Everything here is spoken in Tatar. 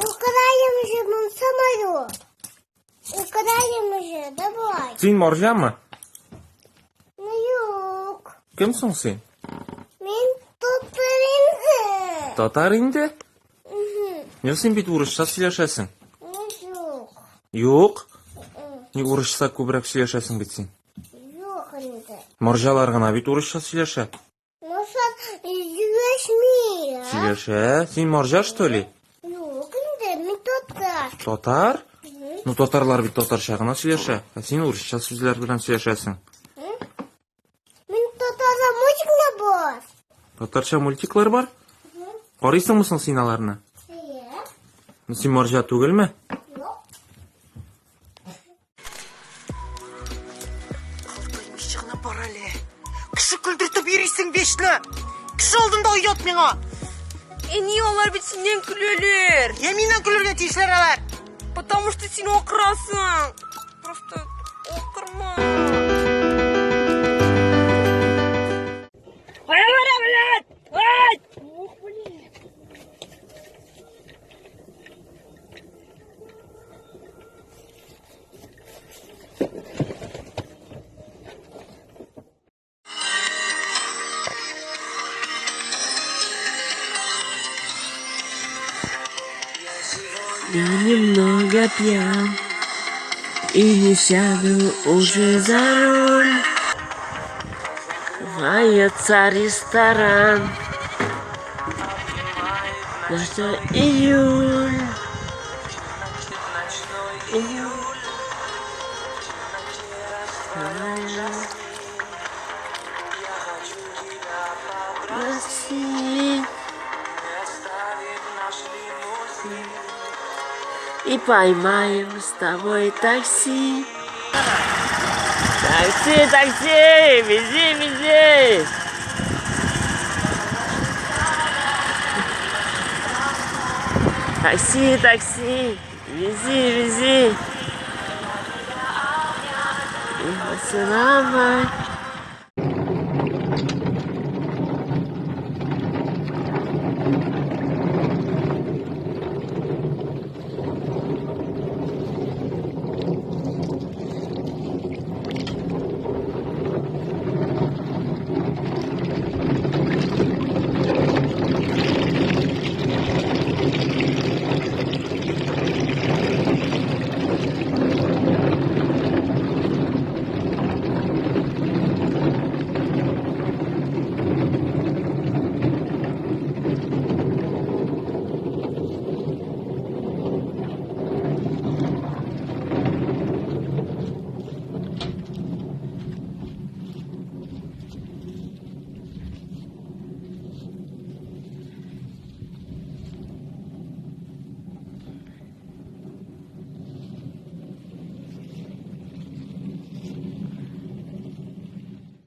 Украем же мы самолет. Украем же, давай. Син марҗамы? Ну юк. Кем соң син? Мин татар инде. Татар инде? Юк, син бит урысча сөйләшәсең. Ну юк. Юк. Ник урысча күбрәк сөйләшәсең бит син? Юк инде. Марҗалар гына бит урысча сөйләшә. Ну син сөйләшми. Сөйләшә. Син марҗа, что ли? Юк инде, мин татар. Татар? Ну, татарлар бит татарча гына сөйләшә. Ә син урысча сүзләр белән сөйләшәсең. Мин татарча мультиклар бар. Татарча мультиклар бар? Карыйсыңмы соң син аларны? Иә. Ну, син марҗа түгелме? Юк. Калтырмыйча гына бар әле. Кеше көлдертеп йөрисең бишле. Кеше алдында оят миңа. Әни, алар бит синнән көләләр. Я миннән көлергә тиешләр алар. Потому что син акырасың. Просто акырма. Кая бара, блядь? Ай! Ух, блин. Я немного пьян и не сяду уже за руль. Вается ресторан. Ночной июль. Июль. России. И поймаем с тобой такси. Такси, такси, вези, вези. Такси, такси, вези, вези. И поцеловать.